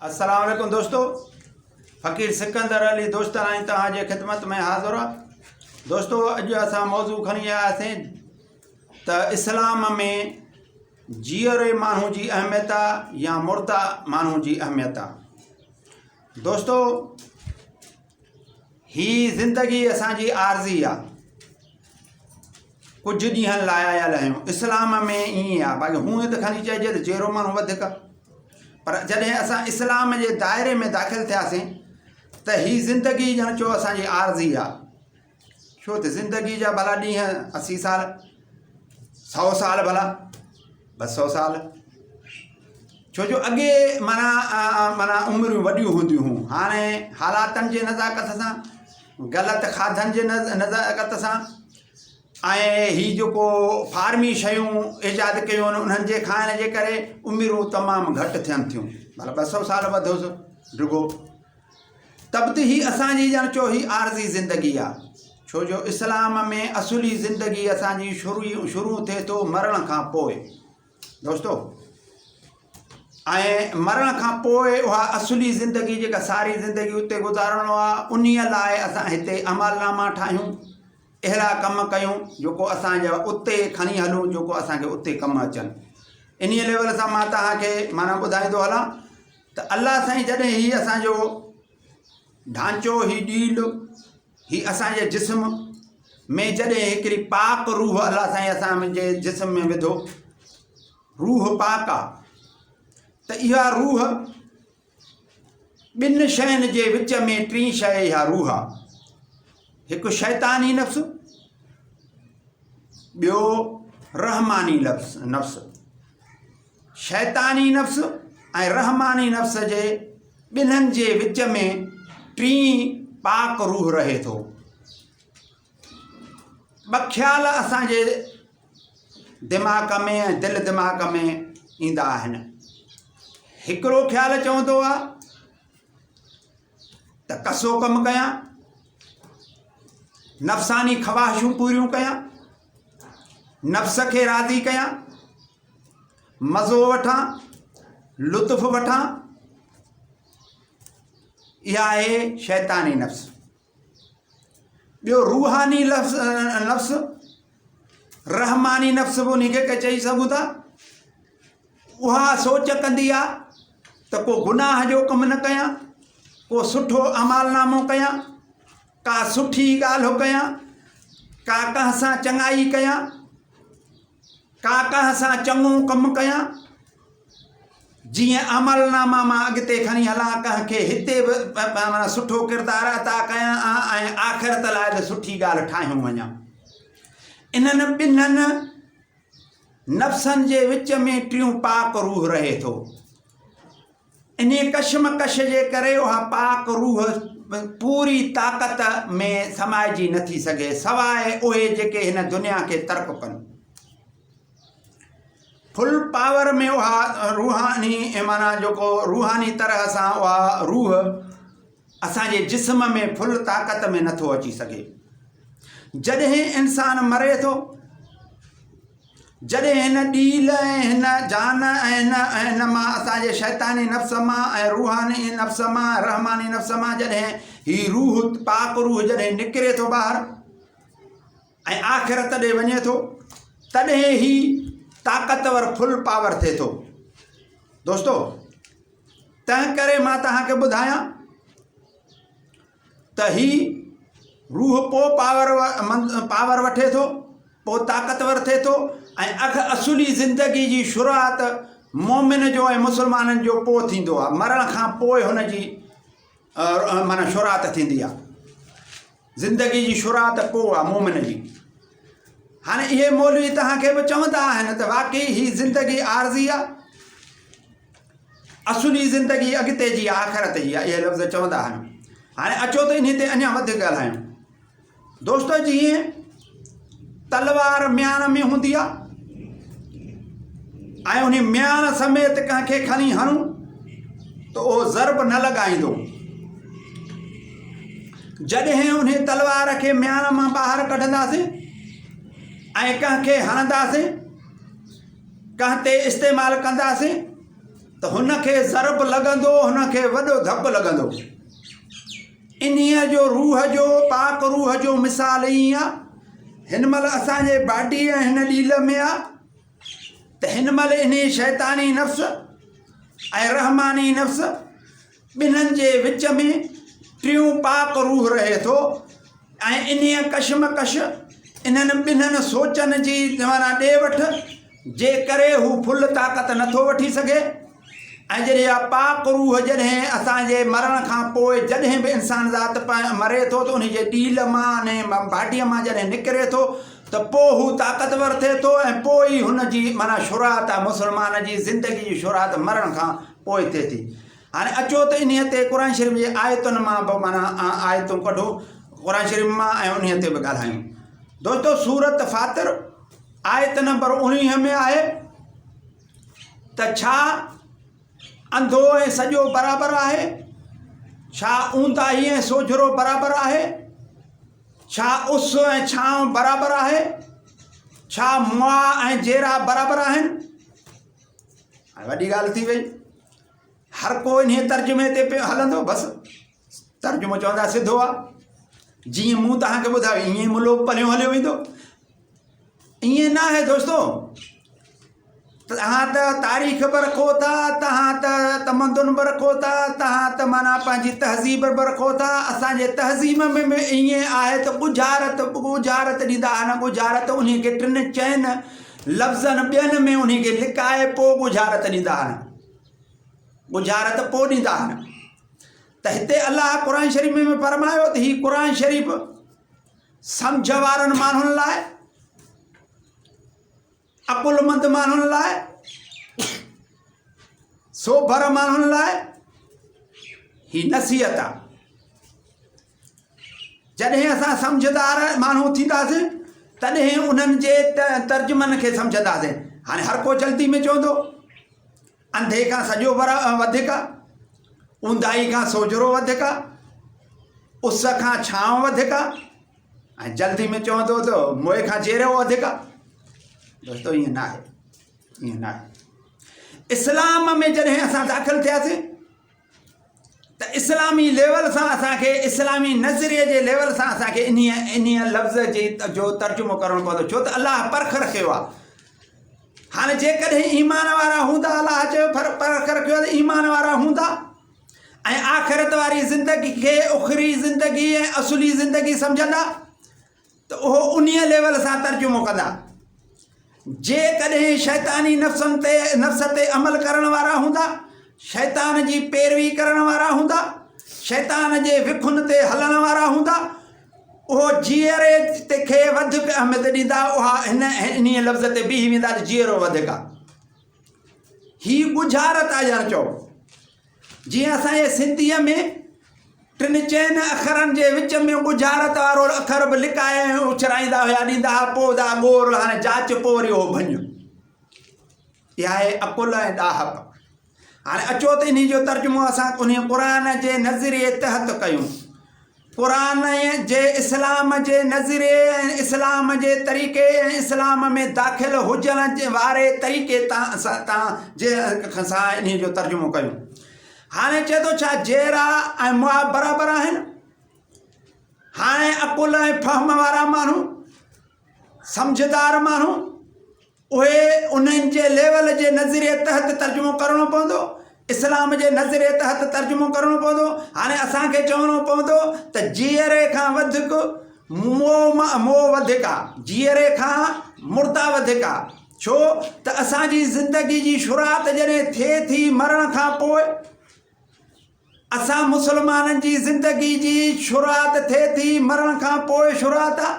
السلام عليڪم دوستو فقير سڪندر علي دوستاڻي توهان جي خدمت ۾ حاضر آ دوستو اڄ اسان موضوع کڻي آياسين ته اسلام ۾ جيئري ماڻهو جي اهميت آ يا مرده ماڻهو جي اهميت آ دوستو هي زندگي اسان جي عارضي آ ڪجهه ڏينهن لاء آيل آهيون اسلام ۾ ائين آ باقي هونئن ته کڻي چئجي ته جيئرو ماڻهو وڌيڪ آ پر جڏهن اسان اسلام جي دائري ۾ داخل ٿياسين ته هي زندگي ڄڻ چو اسان جي عارضي آ ڇو ته زندگي جا ڀلا ڏينهن 80 سال 100 سال ڀلا 200 سال ڇو جو اڳي معنيٰ معنيٰ عمريون وڏيون هونديون هيون هاڻي حالاتن جي نزاڪت سان غلط کاڌن جي نزاڪت سان ۽ هي جيڪو فارمي شيون ايجاد ڪيون آهن انهن جي کائڻ جي ڪري عمرون تمام گهٽ ٿين ٿيون مطلب 200 سال وڌوس ڊگهو تب ته هي اسانجي ڄڻ چو هي عارضي زندگي آ ڇو جو اسلام ۾ اصلي زندگي اسانجي شروع شروع ٿئي ٿو مرڻ کان پوء دوستو ۽ مرڻ کان پوء اها اصلي زندگي جيڪا ساري زندگي اتي گذارڻو آ انهي لاء اسان هتي عمل ناما ٺاهيون اهڙا ڪم ڪيون جيڪو اسان جا اتي کڻي هلون جيڪو اسان کي اتي ڪم اچن. انهيء ليول سان مان توهان کي معنيٰ ٻڌائيندو هلان ته الله سائين جڏهن هي اسان جو ڍانچو هي ڏيل هي اسان جي جسم ۾ جڏهن هڪڙي پاڪ روح الله سائين اسان جي جسم ۾ وڌو روح پاڪ آ ته اها روح ٻن شين جي وچ ۾ ٽين شيء اها روح آ. هڪ شيطاني نفس، ٻيو رحماني نفس. شيطاني نفس ۽ رحماني نفس جي ٻنهن جي وچ ۾ ٽين پاڪ روح رهي ٿو. ٻه خيال اسان جي دماغ ۾ ۽ دل دماغ ۾ ايندا آهن. هڪڙو خيال چوندو آ ته ڪسو ڪم ڪيان، نفساني خواهشون پوريون ڪيان، نفس کي راضي ڪيان، مزو وٺان، لطف وٺان، اها آهي شيطاني نفس. ٻيو روحاني لفظ نفس رحماني نفس به انهي کي چئي سگهون ٿا اها سوچ ڪندي آ ته ڪو گناهه جو ڪم نه ڪيان ڪو سٺو اعمال نامو ڪيان ڪا سٺي ڳالهه ڪيان ڪا ڪنهن سان چڱائي ڪيان ڪا ڪنهن سان چڱو ڪم ڪيان، جيئن عمل ناما مان اڳتي کڻي هلان، ڪنهن کي هتي به معنيٰ سٺو ڪردار عطا ڪيان ۽ آخرت لاء به سٺي ڳالهه ٺاهيون وڃان. انهن ٻنهن نفسن جي وچ ۾ ٽيون پاڪ روح رهي ٿو. انهيء ڪشمڪش جي ڪري اها پاڪ روح پوري طاقت ۾ سمائجي نه ٿي سگهي، سواء اهي جيڪي هن دنيا کي ترڪ ڪن. فل پاور ۾ اها روحاني معنيٰ جيڪو روحاني طرح سان اها روح اسان جي جسم ۾ فل طاقت ۾ نه ٿو اچي سگهي. جڏهن انسان مري ٿو، جڏهن هن ڏيل ۽ هن جان ۽ هن ۽ هن مان اسان جي شيطاني نفس مان ۽ روحاني نفس مان رحماني نفس مان جڏهن هي روح پاڪ روح جڏهن نڪري ٿو ٻاهر ۽ آخرت ڏي وڃي ٿو تڏهن هي طاقتور فل پاور ٿئي ٿو دوستو تنهن ڪري مان توهان کي ٻڌايان ته هي روح پوء پاور پاور وٺي ٿو، پوء طاقتور ٿئي ٿو ۽ اک اصلي زندگي جي شروعات مومن جو ۽ مسلمانن جو پوء ٿيندو آهي، مرڻ کان پوء هن جي معنيٰ شروعات ٿيندي آهي. زندگي جي شروعات پوء آهي مومن جي. هاڻي اهي مولوي توهان کي به چوندا آهن ته واقعي هي زندگي عارضي آهي. اصلي زندگي اڳتي جي آخرت جي آهي اهي لفظ چوندا آهن هاڻي اچو ته انهي تي اڃا وڌيڪ ڳالهايون دوستو جيئن تلوار مياڻ ۾ هوندي آهي ۽ ان مياڻ سميت ڪنهن کي کڻي هڻون ته اهو ضرب نه لڳائيندو جڏهن ان تلوار کي مياڻ مان ٻاهر ڪڍنداسين ۽ ڪنهن کي هڻنداسين ڪنهن تي استعمال ڪنداسين. ته هن کي ضرب لڳندو، هن کي وڏو ڌڪ لڳندو. انهيء جو روح جو، پاڪ روح جو مثال ائين آ، هن مهل اسان جي باڊي ۽ هن ڏيل ۾ آ ته هن مهل انهيء شيطاني نفس ۽ رحماني نفس ٻنهن جي وچ ۾ ٽيون پاڪ روح رهي ٿو ۽ انهيء ڪشمڪش، انهن ٻنهن سوچن جي معنيٰ ڏي وٺ جي ڪري هو فل طاقت نٿو وٺي سگهي ۽ جڏهن اها پاڪ روح جڏهن اسان جي مرڻ کان پوء جڏهن به انسان ذات مري ٿو ته ان جي ڏيل مان ان باڊيء مان جڏهن نڪري ٿو ته پوء هو طاقتور ٿئي ٿو ۽ پوء ئي هن جي معنيٰ شروعات آهي مسلمان جي زندگي جي شروعات مرڻ کان پوء ٿئي ٿي. هاڻي اچو ته انهيء تي قرآن شريف جي آيتن مان به معنيٰ آيتون ڪڍو قرآن شريف مان ۽ انهيء تي به ڳالهايون. دوستو سورت فاطر آيت نمبر 19 ۾ آهي ته ڇا انڌو ۽ سڄو برابر آهي؟ ڇا اونداهي ۽ سوجهرو برابر آهي؟ ڇا اس ۽ ڇانو برابر آهي؟ ڇا مئا ۽ جيرا برابر آهن؟ هاڻي وڏي ڳالهه ٿي وئي. هر ڪو انهيء ترجمي تي پيو هلندو، بس ترجمو چوندا سڌو آ، جيئن مون توهان کي ٻڌايو ائين ئي ملو پريون هليو ويندو. ائين نه آهي دوستو، توهان ته تاريخ به رکو ٿا، توهان ته تمدن به رکو ٿا، توهان ته معنيٰ پنهنجي تهذيب به رکو ٿا. اسان جي تهذيب ۾ به ائين آهي ته ڳجهارت ڳجهارت ڏيندا آهن، ڳجهارت انهي کي ٽن چئن لفظن ٻين ۾ انهي کي لڪائي پوء ڳجهارت ڏيندا آهن. ڳجهارت پوء ڏيندا آهن ته هتي الله قرآن شريف ۾ فرمايو ته هي قرآن شريف سمجھ وارن ماڻهن لاء عقلمند ماڻهن لاء سوڀر ماڻهن لاء هي نصيحت آهي. جڏهن اسان سمجهدار ماڻهو ٿينداسين تڏهن انهن جي ترجمن کي سمجهنداسين. هاڻي هر ڪو جلدي ۾ چوندو انڌي کان سڄو وڌيڪ آ، اونداهي کان سوجهرو وڌيڪ آ، اس کان ڇانو وڌيڪ آ ۽ جلدي ۾ چوندو ته موئي کان جيرو وڌيڪ آ. دوستو ائين ناهي، ائين ناهي. اسلام ۾ جڏهن اسان داخل ٿياسين ته اسلامي ليول سان اسان کي اسلامي نظريي جي ليول سان اسان کي انهيء انهيء لفظ جي جو ترجمو ڪرڻو پوندو ڇو ته الله پرک رکيو آهي. هاڻي جيڪڏهن ايمان وارا هوندا الله چيو پرک رکيو آهي ته ايمان وارا هوندا ۽ آخرت واري زندگي کي اخري زندگي ۽ اصلي زندگي سمجهندا ته اهو انهيء ليول سان ترجمو ڪندا. جيڪڏهن شيطاني نفسن تي نفس تي عمل ڪرڻ وارا هوندا، شيطان جي پيروي ڪرڻ وارا هوندا، شيطان جي وکن تي هلڻ وارا هوندا، اهو جيئري تي کي وڌيڪ اهميت ڏيندا، اها هن انهيء لفظ تي بيهي ويندا ته جيئرو وڌيڪ آهي. هي ڳجهارت آهي ڄڻ چئو. جيئن اسان جي سنڌيء ۾ ٽن چئن اکرن جي وچ ۾ ڳجهارت وارو اکر به لڪائي ۽ اڇرائيندا هيا، ڏيندا ها پوء دا ڳور، هاڻي جاچ پوء وري اهو ڀڃ. اها آهي عقل ۽ ڏاهپ. هاڻي اچو ته انهي جو ترجمو اسان انهي قرآن جي نظريي تحت ڪيون. قرآن جي اسلام جي نظريي ۽ اسلام جي طريقي ۽ اسلام ۾ داخل هجڻ واري طريقي تان تان جي سان انهي جو ترجمو ڪيون. هاڻي چئي ٿو ڇا جيئرا ۽ مئا برابر آهن؟ هاڻي عقل ۽ فهم وارا ماڻهو، سمجهدار ماڻهو، اهي انهن جي ليول جي نظريي تحت ترجمو ڪرڻو پوندو، اسلام جي نظريي تحت ترجمو ڪرڻو پوندو. هاڻي اسان کي چوڻو پوندو ته جيئري کان وڌيڪ مئو وڌيڪ آ، جيئري کان مردا وڌيڪ آ، ڇو ته اسان جي زندگي جي شروعات جڏهن ٿئي ٿي مرڻ کان پوء، اسان مسلمانن جي زندگي جي شروعات ٿئي ٿي مرڻ کان پوء شروعات آ.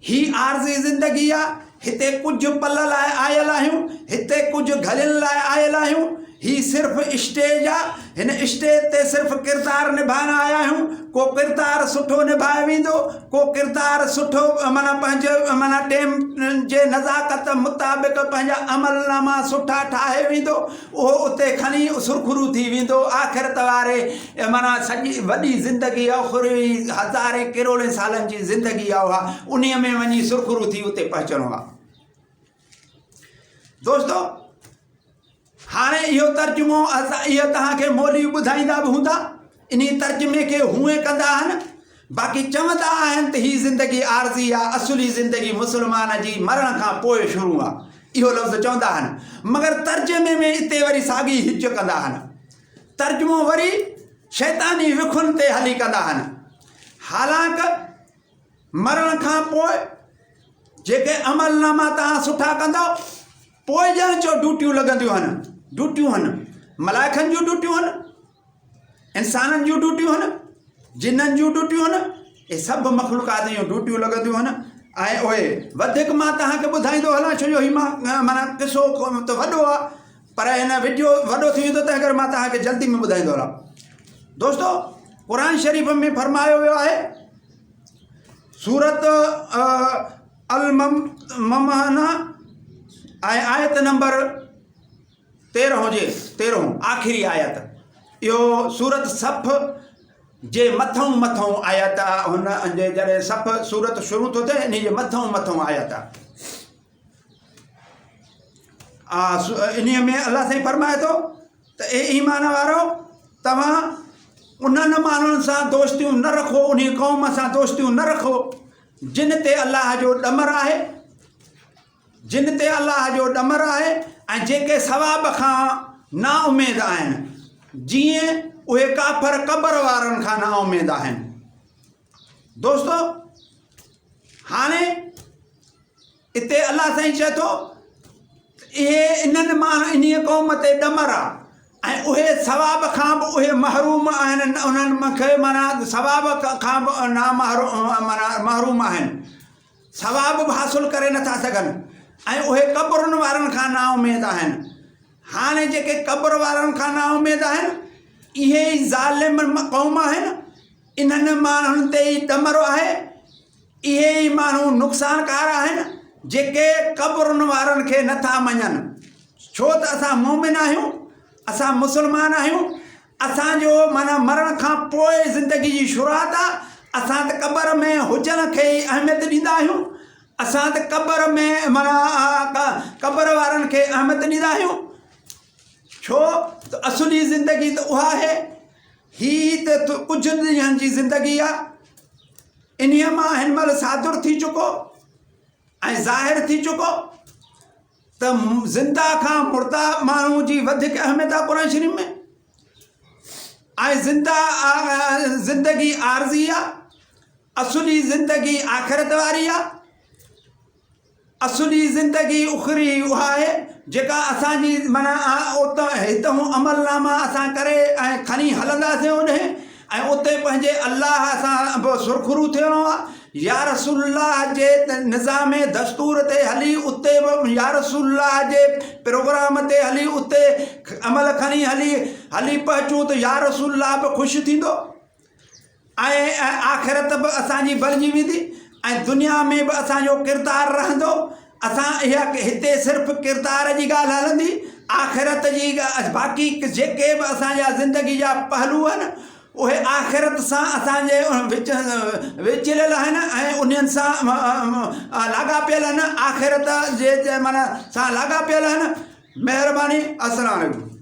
هي عارضي زندگي آ، هتي ڪجهه پل لاء آيل آهيون، هتي ڪجهه گهڙين لاء آيل آهيون، هي صرف اسٽيج آ، هن اسٽيج تي صرف ڪردار نڀائڻ آيا آهيون، ڪو ڪردار سٺو نڀائي ويندو، ڪو ڪردار سٺو معنيٰ پنهنجي معنيٰ ٽيم جي نزاڪت مطابق پنهنجا عمل ناما سٺا ٺاهي ويندو، اهو اتي کڻي سرخرو ٿي ويندو. آخرت واري معنيٰ سڄي وڏي زندگي اخروي هزارين ڪروڙين سالن جي زندگي آهي اها انهيء ۾ وڃي سرخرو ٿي اتي پهچڻو آهي. دوستو! هاڻي اهو ترجمو اسان اهو توهان کي مولوي ٻڌائيندا به هوندا، انهي ترجمي کي هونئن ڪندا آهن، باقي چوندا آهن ته هي زندگي عارضي آ، اصلي زندگي مسلمان جي مرڻ کان پوء شروع آ، اهو لفظ چوندا آهن، مگر ترجمي ۾ اتي وري ساڳي هج ڪندا آهن. ترجمو وري شيطاني وکن تي هلي ڪندا آهن. حالانڪ مرڻ کان پوء جيڪي عمل ناما توهان سٺا ڪندؤ، پوء ڄڻ چئو ڊيوٽيون لڳنديون هن، ڊيوٽيون هن، ملائڪن جون ڊيوٽيون هن، انسانن جون ڊيوٽيون هن، جنن جون ڊيوٽيون هن، اهي سڀ مخلوقات جون ڊيوٽيون لڳنديون هن ۽ اهي وڌيڪ مان توهان کي ٻڌائيندو هلان ڇو جو هي مان معنيٰ قصو ته وڏو آهي پر هن وڊيو وڏو ٿي ويندو تنهن ڪري مان توهان کي جلدي ۾ ٻڌائيندو هلان. دوستو قرآن شريف ۾ فرمايو ويو آهي سورت الممحنه ۽ آيت نمبر تيرهون جي تيرهون آخري آيت اهو سورت صف جي مٿئون مٿئون آيت آ هن جي جڏهن صف سورت شروع ٿو ٿئي انهي جي مٿئون مٿئون آيت آ انهي ۾ الله سائين فرمائي ٿو ته اي ايمان وارو توهان انهن ماڻهن سان دوستيون نه رکو انهي قوم سان دوستيون نه رکو جن تي الله جو ڏمر آهي جن تي الله جو ڏمر آهي ۽ جيڪي ثواب کان نا اميد آهن جيئن اهي ڪافر قبر وارن کان نا اميد آهن دوستو هاڻي اتي الله سائين چئي ٿو اهي انهن ماڻهن انهيء قوم تي ڏمر آ ۽ اهي ثواب کان به اهي محروم آهن انهن کي معنيٰ ثواب کان به نا معنيٰ محروم آهن ثواب به حاصل ڪري نٿا سگهن ۽ اهي قبرن وارن کان نا اميد آهن هاڻي جيڪي قبر وارن کان نا اميد آهن اهي ئي ظالم قوم آهن انهن ماڻهن تي ئي ڏمر آهي اهي ئي ماڻهو نقصانڪار آهن جيڪي قبرن وارن کي نه ٿا مڃن ڇو ته اسان مومن آهيون اسان مسلمان آهيون اسان جو معنيٰ مرڻ کان پوء زندگي جي شروعات آ اسان ته قبر ۾ هجڻ کي ئي اهميت ڏيندا آهيون اسان ته قبر ۾ معنيٰ قبر وارن کي اهميت ڏيندا آهيون ڇو ته اصلي زندگي ته اها آهي هي ته ڪجهه ڏينهن جي زندگي آ انهيء مان هن مهل صادر ٿي چڪو ۽ ظاهر ٿي چڪو ته زنده کان مرده ماڻهو جي وڌيڪ اهميت آهي قرآن شريف ۾ ۽ زنده زندگي عارضي آهي اصلي زندگي آخرت واري آهي اصلي زندگي اخري اها آهي جيڪا اسان جي معنيٰ هتئون عمل ناما اسان ڪري ۽ کڻي هلنداسين اوڏهين ۽ اتي پنهنجي الله سان به سرخرو ٿيڻو آهي يا رسول الله جي نظام دستور تي هلي اتي به يا رسول الله جي پروگرام تي هلي اتي عمل کڻي هلي هلي پهچون ته يا رسول الله به خوش ٿيندو ۽ آخرت به اسان جي بڻجي ويندي ۽ دنيا ۾ به اسان جو ڪردار رهندو اسان اها هتي صرف ڪردار جي ڳالهه هلندي آخرت جي باقي جيڪي به اسان جا زندگي جا پهلو آهن اهي آخرت سان اسان جي وچ وچليل آهن ۽ انهن سان لاڳاپيل آهن آخرت جي معنيٰ سان لاڳاپيل آهن مهرباني السلام عليڪم.